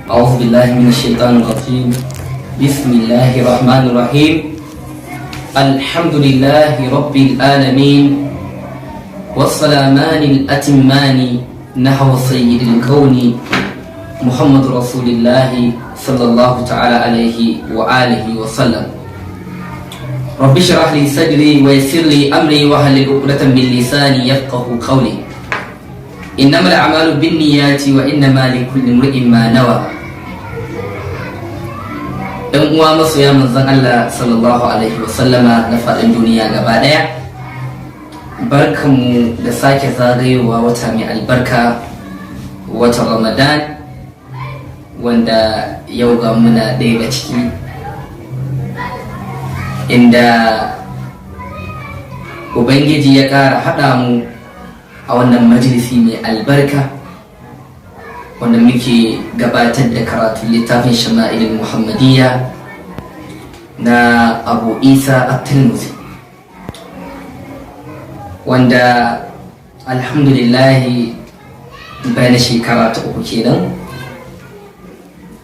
أعوذ بالله من الشيطان الرجيم. بسم الله الرحمن الرحيم. الحمد لله رب العالمين، والسلامان الأتمان نحو سيد الكون محمد رسول الله صلى الله تعالى عليه وآله وسلم. رب اشرح لي صدري ويسر لي أمري واحلل عقدة من لساني يفقه قولي. إنما الأعمال بالنيات وإنما لكل امرئ ما نوى. Ɗan uwa masoya manzon Allah sallallahu alaihi wasallama na faɗin duniya gaba ɗaya, barkanmu da sake zagayowa wata mai albarka, watan Ramadan, wanda yau ga muna ɗaya ga ciki, inda Ubangiji ya ƙara haɗa mu a wannan majalisi mai albarka wanda muke gabatar da karatun littafin Shama'ilul Muhammadiyya na Abu Isa at-Tirmidhi, wanda alhamdulillahi bayan shekara ta 3 kenan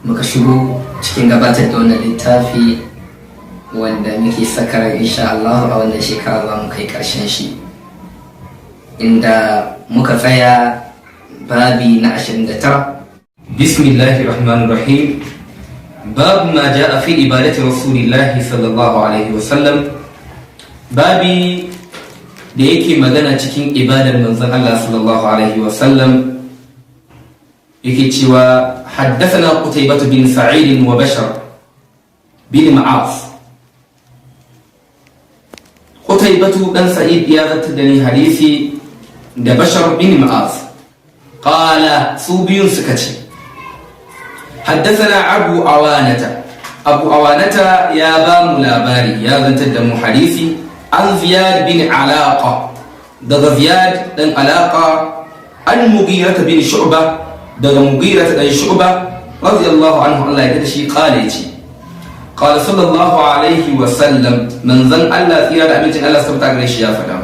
muka shigo cikin gabatar da wannan littafi, wanda muke saka insha Allah a wannan shekara za mu kai karshen shi, inda muka tsaya babi na 29. Bismillahir rahmanir rahim. Babu ma ja'a fi ibadati rasulillahi sallallahu alaihi wasallam. Babi da yake magana cikin ibadar manzon Allah sallallahu alaihi wasallam, yake cewa: haddathana Qutaybah bin Sa'id wa Bashar bin Ma'az. Qutaybah dan Sa'id ya zata da ni hadisi da Bashar bin Ma'az. Qala, su biyun suka ce: haddathana Abu Awanata. Abu Awanata ya ba mu labari, ya zantar da mu hadisi, an Ziyad bin Alaqa, daga Ziyad dan Alaqa, an Mughirah bin Shu'ba, daga Mughirah dan Shu'ba radiyallahu anhu, Allah ya da shi, qala, yace: qala sallallahu alaihi wa sallam, manzon Allah tsira da abincin Allah sabta gare shi ya faɗa.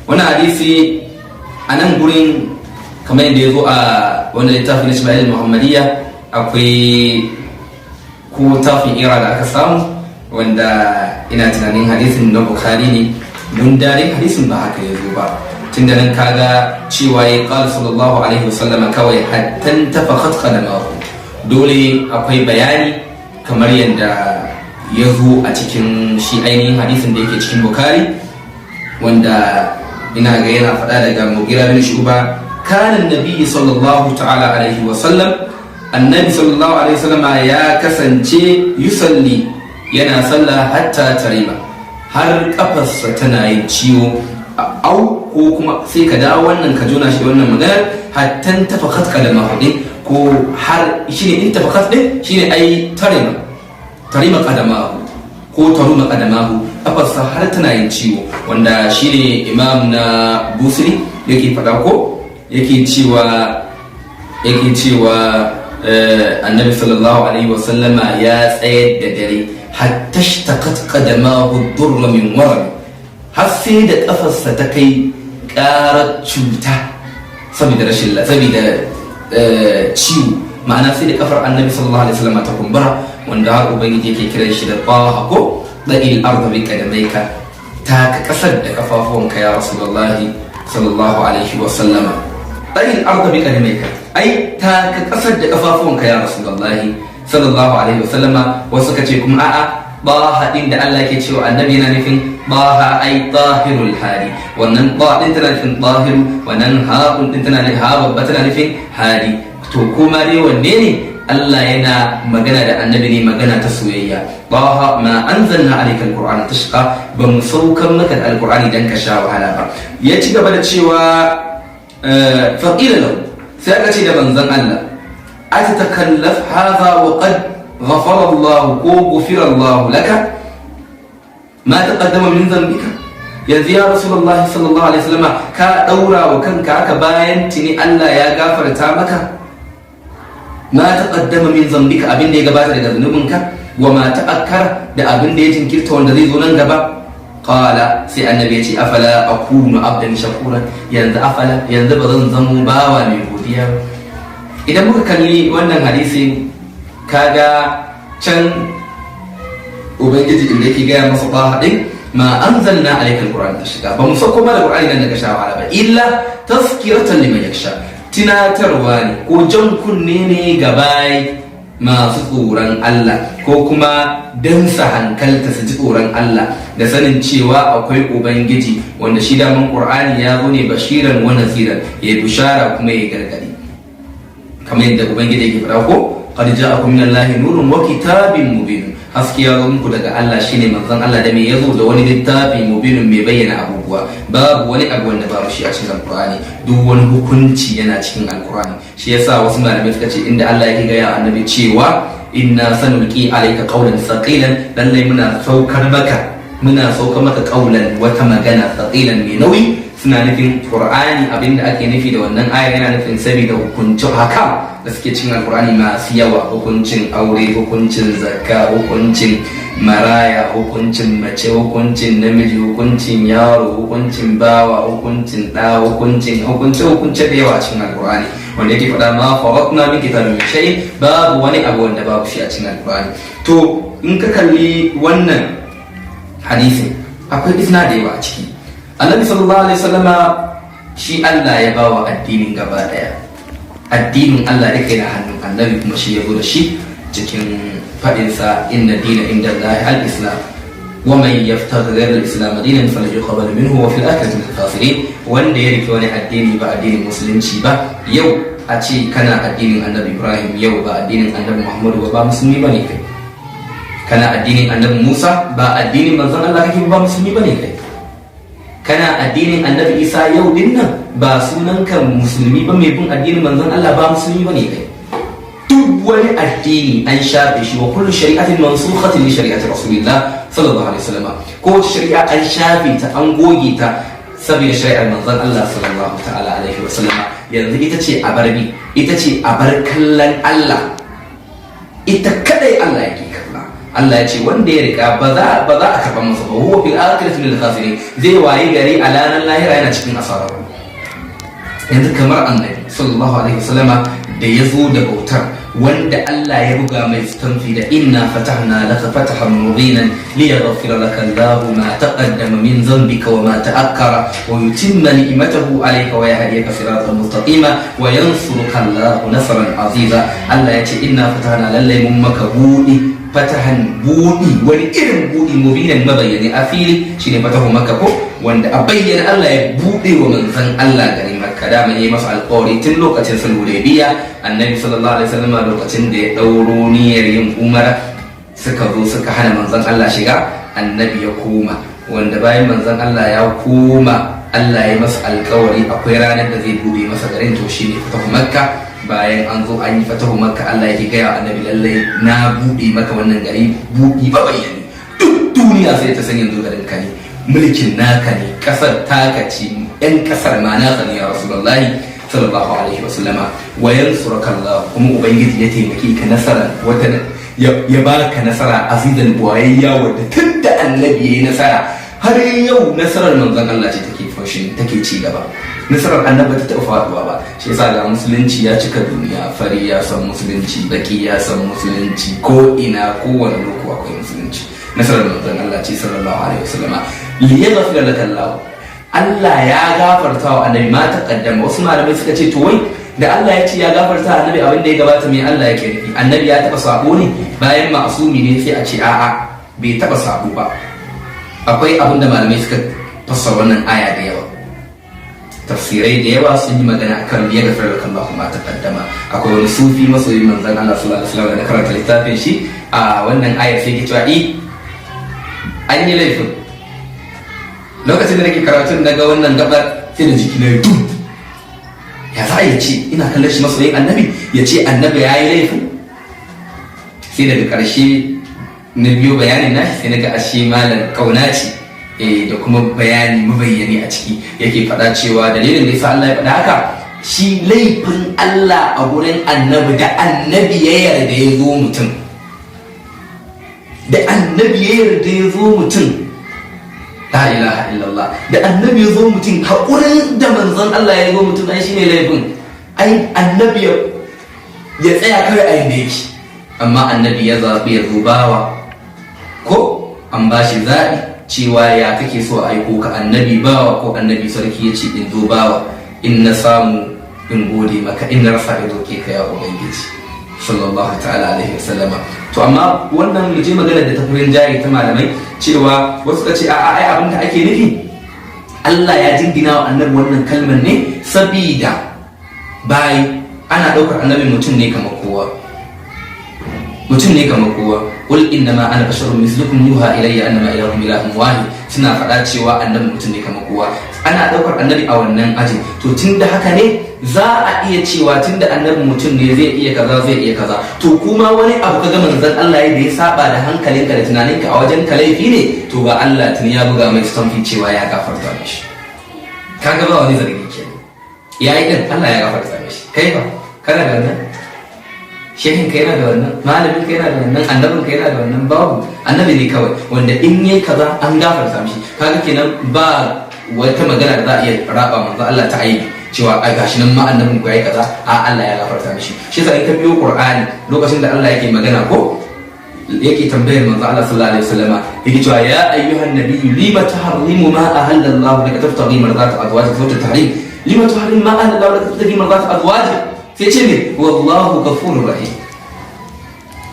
Wannan hadisi a nan gurin, kamar yadda ya zo a wannan littafi na Shama'il Muhammadiyya, akwai ko tafin ira da aka samu wanda ina tunanin hadisin na Bukhari ne, gundarin hadisin ba haka ya zo ba, tunda nan kaga cewa ya qala sallallahu alaihi wasallam kawai hatta tafakhat qadamahu. Dole akwai bayani kamar yadda ya zo a cikin shi ainihin hadisin da yake cikin Bukhari, wanda ina ga yana faɗa daga Mugira bin Shuba: kana nabi sallallahu ta'ala alaihi wasallam, annabi sallallahu alaihi wasallam ya kasance, yusalli, yana sallah, hatta tarima, har kafarsa tana yin ciwo, au ko kuma sai ka dawo wannan ka jona shi da wannan maganar, hatta tafakhat qadamahu din, ko har shine in tafakhat din shine ai tarima, tarima qadamahu ko taruma qadamahu, kafarsa har tana yin ciwo, wanda shine Imam na Busiri yake faɗa, ko yake cewa annabi sallallahu alaihi wasallama ya tsayar da dare hatta ishtaqat qadamahu durra min waram, har sai da kafarsa ta kai karar cuta saboda rashin saboda ciwo, ma'ana sai da kafar annabi sallallahu alaihi wasallama ta kumbura, wanda har Ubangiji yake kiran shi da Taha, ko da'il arda bi qadamaika, ta ka kasar da kafafuwanka ya Rasulullahi sallallahu alaihi wasallama. Da'il arda bi qadamaika, ai ta ka kasar da kafafuwanka ya Rasulullahi sallallahu alaihi wasallama. Wasu kace kuma a'a, Taha din da Allah ke cewa annabi yana nufin Taha ai tahirul hadi. Wannan ta din tana nufin tahiru, wannan ha'un din tana nufin ha babba, tana nufin hadi. To kuma dai wanne ne, Allah yana magana da annabi ne, magana ta soyayya. Taha ma anzalna alayka alqur'ana tashqa, ba mu saukar maka da alqur'ani dan ka sha wahala ba. Ya ci gaba da cewa: faqila lahu, sai aka ce da manzon Allah: atatakallaf hadha wa qad ghafara Allah ko ghufira Allah laka ma taqaddama min dhanbika? Yanzu ya Rasulullahi sallallahu alaihi wasallam, ka daura wa kanka haka bayan tuni Allah ya gafarta maka ma taqaddama min dhanbika, abin da ya gabata daga zunubinka, wa ma ta'akkara, da abin da ya jinkirta wanda zai zo nan gaba. Qala, sai annabi ya ce: afala akunu abdan shakura? Yanzu afala, yanzu ba zan zamo bawa mai godiya? Idan muka kalli wannan hadisi, Kaga can Ubangiji inda yake gaya masa ba din ما أنزلنا عليك القرآن لتشقى, ba mu sauko ma da Qur'ani nan daga sha wahala ba, إلا تذكرة لمن يخشى, tunatarwa ne ko jan kunne ne ga bayi masu tsoron Allah, ko kuma dan su hankalta su ji tsoron Allah da sanin cewa akwai Ubangiji, wanda shi daman Qur'ani ya zo ne بشيرا ونذيرا, ya bishara kuma ya gargadi, kamar yadda Ubangiji yake faɗa ko قد جاءكم من الله نور وكتاب مبين, haske ya zo muku daga Allah, shine manzon Allah, da me yazo? Da wani littafi مبين, mai bayyana abubuwa. Babu wani abu wanda babu shi a cikin Alqur'ani. Duk wani hukunci yana cikin Alqur'ani. Shi yasa wasu malamai suka ce inda Allah yake gaya annabi cewa إنا سنلقي عليك قولا ثقيلا, lallai muna saukar maka قولا, wata magana, ثقيلا, mai nauyi, suna nufin Qur'ani. Abinda ake nufi da wannan ayar, yana nufin saboda hukuncin haka da suke cikin Alqur'ani masu yawa: hukuncin aure, hukuncin zakka, hukuncin maraya, hukuncin mace, hukuncin namiji, hukuncin yaro, hukuncin bawa, hukuncin ɗa, hukuncin hukunce hukunce da yawa a cikin Alqur'ani, wanda yake faɗa ما فرطنا في الكتاب من شيء, babu wani abu wanda babu shi a cikin Alqur'ani. To, in ka kalli wannan hadisin, akwai izna da yawa a ciki. Annabi sallallahu alaihi wasallama shi Allah ya bawa addinin gaba daya. Addinin Allah duka yana hannun annabi, kuma shi ya zo da shi cikin faɗinsa إن الدين عند الله الإسلام ومن يبتغ غير الإسلام دينا فلن يقبل منه وفي الآخرة من الخاسرين. Wanda ya rike wani addini ba addinin Musulunci ba, yau a ce kana addinin Annabi Ibrahim, yau ba addinin Annabi Muhammadu ba, ba musulmi bane kai. Kana addinin Annabi Musa, ba addinin manzon Allah kake ba, musulmi bane kai. Kana addinin Annabi Isa yau din nan, ba sunanka musulmi ba mai bin addinin manzon Allah, ba musulmi bane kai. Duk wani addini an shafe shi, وكل شريعة منسوخة لشريعة رسول الله صلى الله عليه وسلم. Ko shari'a an shafe ta, an goge ta saboda shari'ar manzon Allah صلى الله تعالى عليه وسلم. Yanzu ita ce a barbi, ita ce a bar kallon Allah, ita kadai Allah yake kalla. Allah ya ce wanda ya rika ba za a karɓa masa ba, هو في الآخرة من الخاسرين, zai waye gari a ranar lahira yana cikin asararru. Yanzu kamar Annabi صلى الله عليه وسلم da ya zo da bautar, wanda Allah ya buga mai stamfi da إنا فتحنا لك فتحا مبينا ليغفر لك الله ما تقدم من ذنبك وما تأخر ويتم نعمته عليك ويهديك صراطا مستقيما وينصرك الله نصرا عزيزا. Allah ya ce إنا فتحنا, lallai mun maka buɗi, فتحا, buɗi, wani irin buɗi, مبينا, mabayyani, a fili, shine fatahu Makka ko, wanda a bayyana Allah ya buɗe wa manzon Allah garin Makka. Da yi masa alƙawari tun lokacin sulhu Hudaybiya. Annabi صلى الله عليه وسلم lokacin da ya ɗauro niyyar yin umara, suka zo suka hana manzon Allah shiga, Annabi ya koma. Wanda bayan manzon Allah ya koma, Allah ya masa alƙawari akwai ranar da zai buɗe masa garin. To, shine fatahu Makka. Bayan an zo an yi fatahu Makka, Allah yake gaya Annabi lallai na buɗe maka wannan gari buɗi ba bayyane, duk duniya sai ta san yanzu garin ka ne, mulkin naka ne, kasar taka ce, yan kasar ma naka ne يا رسول الله صلى الله عليه وسلم. وينصرك الله, kuma Ubangiji ya taimake ka, nasara wata ya baka nasara عزيزا, buwayayya, wadda tun da Annabi yayi nasara har yau nasarar manzon Allah ce take fashin, take ci gaba. Nasarar Annabi ta taɓa faduwa ba. Shi yasa ga Musulunci ya cika duniya, fari ya san Musulunci, baki ya san Musulunci, ko ina, kowane loko akwai Musulunci. Nasarar manzon Allah ce صلى الله عليه وسلم. ليغفر لك الله, Allah ya gafarta wa Annabi ما تقدم. Wasu malamai suka ce to wai da Allah ya ce ya gafarta Annabi abin da ya gabata, me Allah yake nufi? Annabi ya taba sabo ne bayan ma'asumi ne? Sai a ce a'a, bai taba sabo ba. Akwai abin da malamai suka fassara wannan aya da yawa, tafsirai da yawa sun yi magana akan ليغفر لك الله ما تقدم. Akwai wani sufi masoyin manzon Allah صلى الله عليه وسلم da karanta littafin shi a wannan ayar, sai ke cewa an yi laifin. Lokacin da nake karatun daga wannan gabar, sai da jiki na yi dum. Ya za a yi ce ina kallon shi masoyin Annabi, ya ce Annabi ya yi laifin? Sai daga ƙarshe na biyo bayanin nashi, sai na ga ashe malam kauna ce da kuma bayani mabayyani a ciki. Yake faɗa cewa dalilin da yasa Allah ya faɗa haka, shi laifin Allah a gurin Annabi, da Annabi ya yarda ya zo mutum, da Annabi ya yarda ya zo mutum, لا إله إلا الله, da Annabi ya zo mutum, haƙurin da manzon Allah ya zo mutum, ai shine laifin. Ai Annabi ya tsaya kawai a yanda yake. Amma annabi ya zaɓi ya zo bawa, ko an ba shi zaɓi cewa ya kake so a aiko ka, annabi bawa ko annabi sarki? Ya ce, "In zo bawa, in na samu in gode maka, in na rasa in roke ka, ya Ubangiji," sallallahu ta'ala alaihi wasallama. To amma wannan, mu je magana da tafi rinjaye ta malamai, cewa wasu ka ce a'a, ai abin da ake nufi Allah ya jingina wa annabi wannan kalmar ne sabida bai ana ɗaukar annabi mutum ne kamar kowa, mutum ne kamar kowa. "Qul innama ana basharun mislukum yuha ilayya annama ilahukum ilahun wahid." Suna faɗa cewa annabi mutum ne kamar kowa, ana ɗaukar annabi a wannan ajin. To tunda haka ne, za a iya cewa tunda annabi mutum ne, zai iya kaza, zai iya kaza. To kuma wani abu kaga manzon Allah ya da ya saba da hankalinka da tunaninka, a wajen ka laifi ne, to ga Allah tuni ya buga mai stamfi cewa ya gafarta mishi. Kaga ba wani zargi kenan, yayi din Allah ya gafarta mishi. Kai ba kana da wannan? Shehin ka yana da wannan? Malamin ka yana da wannan? Annabin ka yana da wannan? Babu. Annabi ne kawai wanda in yayi kaza an gafarta mishi. Kaga kenan ba wata magana da za a iya raba manzo Allah ta aibi cewa a gashi nan ma annabin ku yayi kaza, a Allah ya gafarta mishi. Shi yasa in ka biyo Qur'ani, lokacin da Allah yake magana ko yake tambayar manzo Allah sallallahu alaihi wasallama, yake cewa, "Ya ayyuhan nabiyyu, lima tuharrimu ma ahalla Allah laka tabtaghi mardata azwajik?" Suratul Tahrim. "Lima tuharrimu ma ahalla Allah laka tabtaghi mardata azwajik?" Sai ce ne, "Wallahu ghafurur rahim."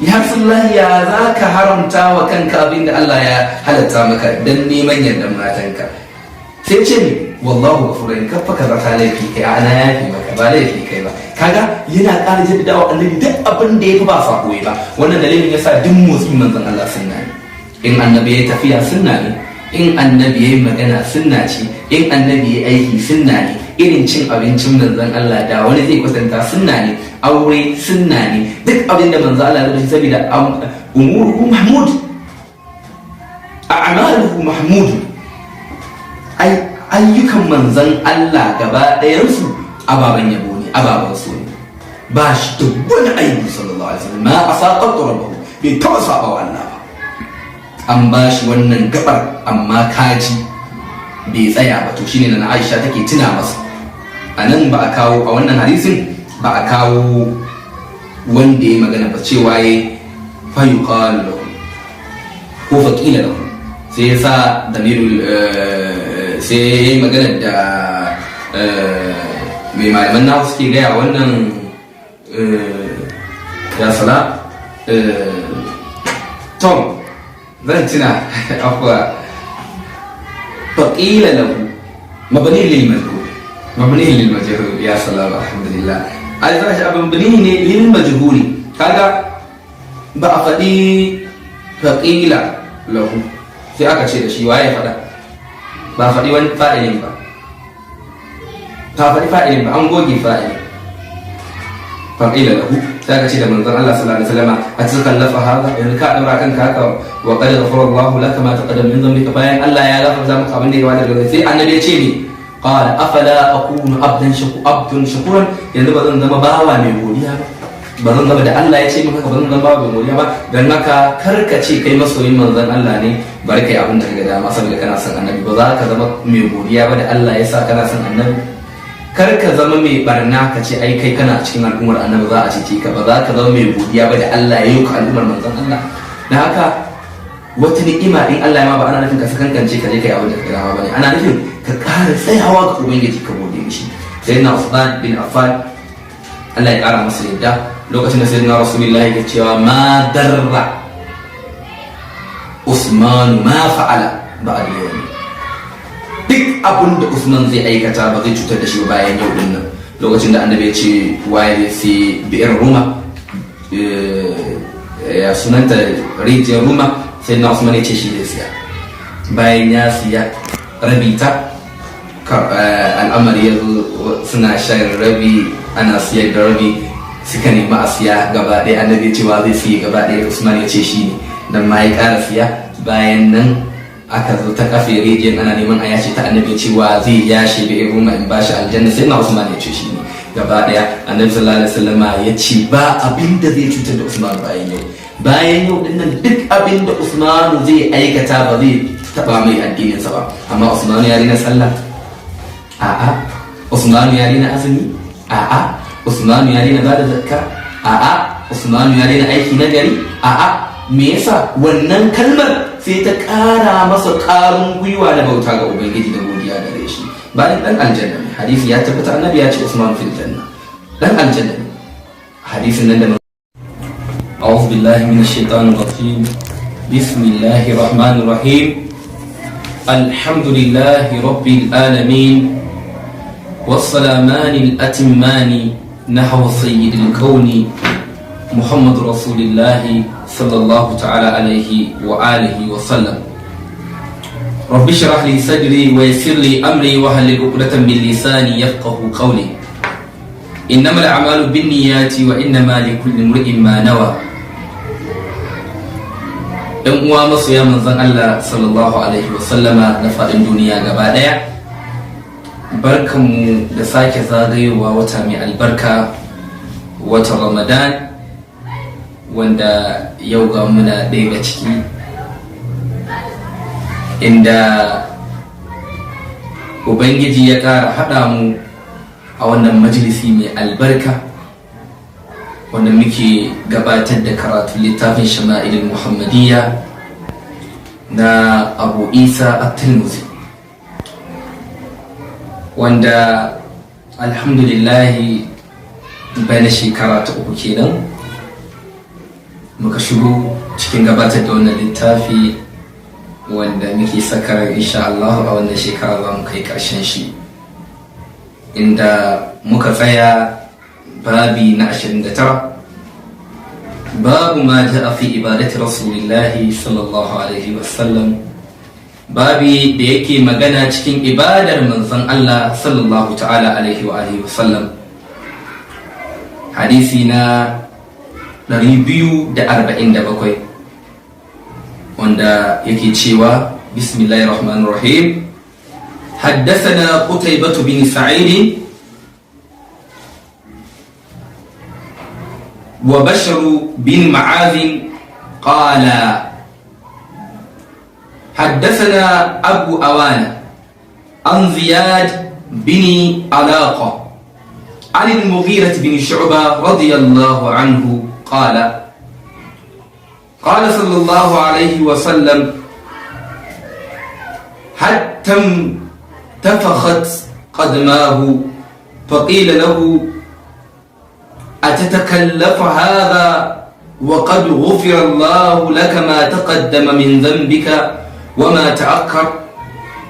Ya Rasulullahi, ya za ka haramta wa kanka abinda Allah ya halatta maka dan neman yardan matanka? Sai ce ne, "Wallahu ghafurur rahim." Kafa kaza ta laifi kai, ana yafi maka, ba laifi kai ba. Kaga yana ƙara jaddadawa annabi duk abin da ya fi ba sako ba. Wannan dalilin yasa duk motsin manzon Allah sunna ne. In annabi ya tafiya, sunna ne. In annabi ya yi magana, sunna ce. In annabi ya aiki, sunna ne. Irin cin abincin manzon Allah da wani zai kwatanta, sunna ne. Aure sunna ne. Duk abin da manzon Allah ya saboda umuruhu mahmud, a'maluhu mahmud, ai ayyukan manzon Allah gaba ɗayansu ababen yabo ne, ababen so ne. Ba shi da wani aibu, sallallahu alaihi wasallam. Ma asaqatu rabbahu, bai taɓa saba wa Allah ba. An ba shi wannan gabar, amma kaji bai tsaya ba. To shine na Aisha take tuna masa a nan. Ba a kawo a wannan hadisin, ba a kawo wanda ya magana ba, cewa ya fayuqalu lahu ko faqila lahu, sai ya sa damirul, sai ya yi magana da mai malaman nahu suke gaya wannan, ya sala tom, zan tuna, afwa. Faqila lahu mabni lil majhul, mabni lil majhul. Ya salam, alhamdulillah. Ai za shi abin mabni ne lil majhuli. Kaga ba a faɗi faqila lahu, sai aka ce da shi. Waye faɗa? Ba faɗi wani fa'ilin ba, ta faɗi fa'ilin ba, an goge fa'ilin. Faqila lahu, sai aka ce da manzon Allah sallallahu alaihi wasallam, a takallafa hada, yanzu ka daura kanka haka, wa qad ghafara Allahu laka ma taqaddama min dhanbika, bayan Allah ya gafarta maka abin da ya gabata daga. Sai annabi ya ce ne, qala, afala akunu abdan shaku abdun shakuran? Yanzu ba zan zama bawa mai godiya ba? Ba zan zama da Allah ya ce maka, ba zan zama bawa mai godiya ba? Dan haka karka ce kai masoyin manzon Allah ne, bari kai abin da kaga dama saboda kana son annabi. Ba za ka zama mai godiya ba da Allah ya sa kana son annabi? Kar ka zama mai barna, ka ce ai kai kana cikin al'ummar annabi, za a cece ka. Ba za ka zama mai godiya ba da Allah ya yi ka al'ummar manzon Allah? Dan haka wata ni'ima in Allah ya ma, ba ana nufin ka sakankance ka je kai abin da ka dama bane, ana nufin ka ƙara tsayawa ga Ubangiji, ka gode mishi. Sayyidina Uthman bin Affan, Allah ya ƙara masa yadda, lokacin da sayyidina Rasulullahi ya cewa, "Ma darra Usman ma fa'ala ba'da yawm," duk abin da Usman zai aikata ba zai cutar da shi ba bayan yau din nan. Lokacin da annabi ya ce waye sai Bi'ir Ruma, ya sunanta, rijiyar Ruma, sai na Usman ya ce shi zai siya. Bayan ya siya rabita, al'amari ya zo suna shan rabi, ana siyar da rabi, suka nemi a siya gaba ɗaya. Annabi cewa zai siya gaba ɗaya, Usman ya ce shi ne dan ma ya ƙara siya. Bayan nan aka zo ta kafe rijiyar, ana neman a yashe ta. Annabi cewa zai yashe Bi'ir Ruma in bashi aljanna? Sai na Usman ya ce shi ne gaba ɗaya. Annabi sallallahu alaihi wasallam ya ce ba abin da zai cutar da Usman bayan yau. Bayan yau din nan, duk abin da Usman zai aikata ba zai taba mai addininsa ba. Amma Usman ya daina sallah? A'a. Usman ya daina azumi? A'a. Usman ya daina bada zakka? A'a. Usmanu ya daina aiki na gari? A'a. Me yasa? Wannan kalmar sai ta ƙara masa ƙarin gwiwa na bauta ga Ubangiji da godiya gare shi. Bayan dan aljanna ne, hadisi ya tabbata, Annabi ya ce Usman fil janna, dan aljanna ne. Hadisin nan da أعوذ بالله من الشيطان الرجيم، بسم الله الرحمن الرحيم، الحمد لله رب العالمين، والسلامان الأتمان نحو سيد الكون محمد رسول الله صلى الله تعالى عليه وآله وسلم. رب اشرح لي صدري ويسر لي أمري واحلل عقدة من لساني يفقه قولي. إنما الأعمال بالنيات وإنما لكل امرئ ما نوى. Ɗan uwa masoya manzon Allah sallallahu alaihi wasallama na faɗin duniya gaba ɗaya, barkanmu da sake zagayowa wata mai albarka, watan Ramadan, wanda yau ga muna ɗaya ga ciki, inda Ubangiji ya ƙara haɗa mu a wannan majalisi mai albarka wanda muke gabatar da karatu littafin Shama'ilul Muhammadiyya na Abu Isa at-Tirmidhi, wanda alhamdulillahi bana shekara ta 3 kenan muka shigo cikin gabatar da wannan littafi, wanda muke saka insha Allah a wannan shekara za mu kai karshen shi, inda muka tsaya babi na 29, babu ma ja'a fi ibadati Rasulillahi sallallahu alaihi wasallam, babi da yake magana cikin ibadar manzon Allah sallallahu ta'ala alaihi wa alihi wasallam, hadisi na 247, wanda yake cewa: bismillahir rahmanir rahim. حدثنا قتيبة بن سعيد وبشر بن معاذ قال حدثنا أبو أوانة عن زياد بن علاقة عن المغيرة بن شعبة رضي الله عنه قال: قال صلى الله عليه وسلم: حتى انتفخت قدماه، فقيل له: أتتكلف هذا وقد غفر الله لك ما تقدم من ذنبك وما تأخر؟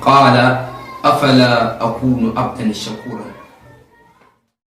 قال: أفلا أكون عبدا شكورا؟